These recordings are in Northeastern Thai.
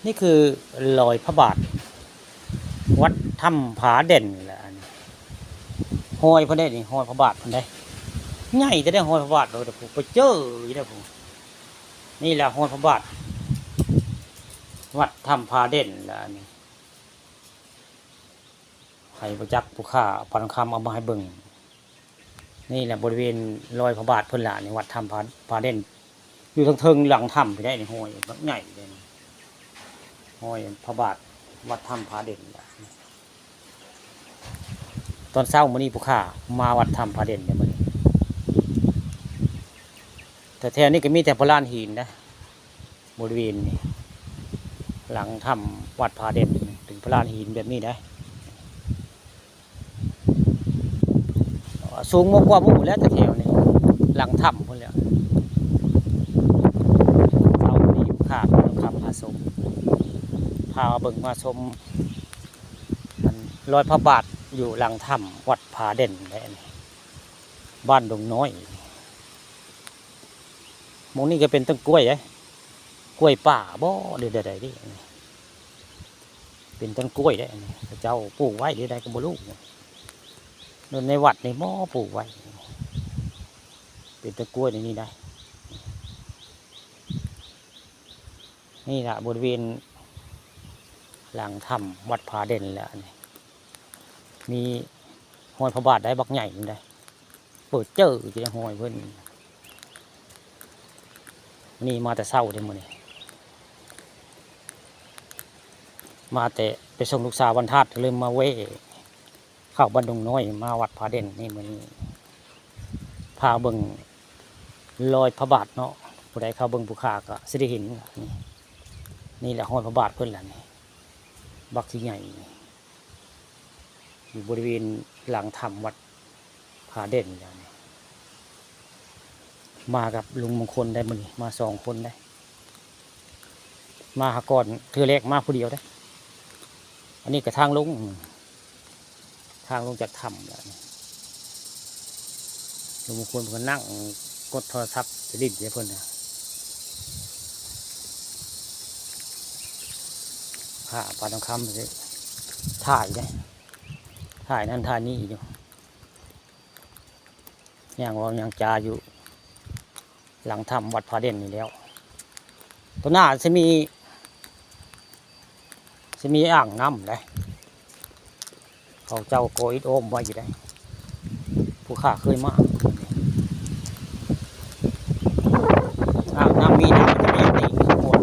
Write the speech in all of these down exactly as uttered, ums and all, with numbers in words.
นี่คือรอยพระบาท วัดถ้ำผาเด่นแหละอันนี้ ฮอยเพิ่นได้นี่ ฮอยพระบาทเพิ่นได้ ใหญ่แต่ได้ฮอยพระบาทเลย แต่ผมไปเจออยู่ได้ผม นี่แหละฮอยพระบาท วัดถ้ำผาเด่นแหละอันนี้ ไผบ่จักผู้ข้าเอาพระทองคำเอามาให้เบิ่ง นี่แหละบริเวณรอยพระบาทเพิ่นล่ะนี่ วัดถ้ำผา ผาเด่น อยู่เทิงๆหลังถ้ำพี่ได้นี่ ฮอยบักใหญ่เลยนี่ ฮอยพระบาทวัดถ้ำผาเด่นล่ะ ตอนเช้ามื้อนี้ผู้ข้ามาวัดถ้ำผาเด่นเนี่ยมื้อนี้ แต่แถวนี้ก็มีแต่พระลานหินนะ บริเวณนี้ หลังถ้ำวัดผาเด่น เป็นพระลานหินแบบนี้นะ สูงกว่าหมู่แล้วแต่แถวนี้ หลังถ้ำพุ่นแหล้ว เช้านี้ข้าพาคำพาชม พาเบิ่งมาชม มันรอยพระบาทอยู่หลังถ้ำวัดผาเด่นแหละนี่ บ้านดงน้อย หม่องนี้ก็เป็นต้นกล้วยเด้ กล้วยป่าบ่ หรือใดๆเด้ เป็นต้นกล้วยเด้ เขาเจ้าปลูกไว้หรือใดก็บ่รู้ ในวัดนี่บ่ปลูกไว้ เป็นต้นกล้วยในนี้ได้ นี่ล่ะบริเวณหลังถ้ำวัดผาเด่นแหละนี่ มีฮอยพระบาทได้บักใหญ่นี่ได้ เปิดเจออยู่ในฮอยเพิ่น นี่มาแต่เช้าเด้มื้อนี้ มาแต่ไปส่งลูกสาววันธาตุ ก็เลยมาแวะเข้าบ้านดงน้อย มาวัดผาเด่นนี่มื้อนี้ พาเบิ่งรอยพระบาทเนาะ ผู้ใดเข้าเบิ่งผู้ข้าก็สิได้เห็น นี่ นี่แหละฮอยพระบาทเพิ่นล่ะนี่ บักที่ใหญ่นี่ อยู่บริเวณหลังถ้ำวัดผาเด่นแล้วนี่ มากับลุงมงคลได้มื้อนี้ มาสองคนได้ มาหาก่อน เทื่อแรกมาผู้เดียวได้ อันนี้ก็ทางลง ทางลงจากถ้ำแล้วนี่ ลุงมงคลเพิ่นนั่งกดโทรศัพท์จะดิ้นใส่เพิ่นนะ พาปลาทองคำสิ ถ่ายเด้ ถ่ายนั่นถ่ายนี่อยู่ ย่างเว้าย่างจาอยู่ หลังถ้ำวัดผาเด่นนี่แล้ว ตัวหน้าสิมี สิมีอ่างน้ำเด้ เขาเจ้าก่ออิฐอ้อมไว้อยู่เด้ ผู้ข้าเคยมา อ่างน้ำมีน้ำจะมีนี่ข้างบน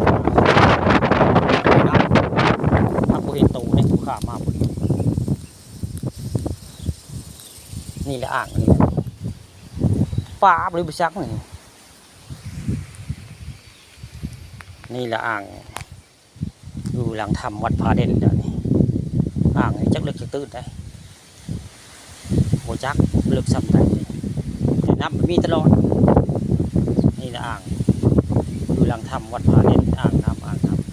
น้ำ ถ้าบ่เห็นโตเนี่ยผู้ข้ามาบ่เห็น นี่แหละอ่างนี่แหละ ปาบเลยไปซักนี่ นี่แหละอ่าง อยู่หลังถ้ำวัดผาเด่นเด้อนี่ อ่างนี่จักเลิกจักตื้นได้ บ่จักเลิกส่ำใด แต่น้ำมันมีตลอด นี่แหละอ่าง อยู่หลังถ้ำวัดผาเด่น อ่างน้ำ อ่างน้ำ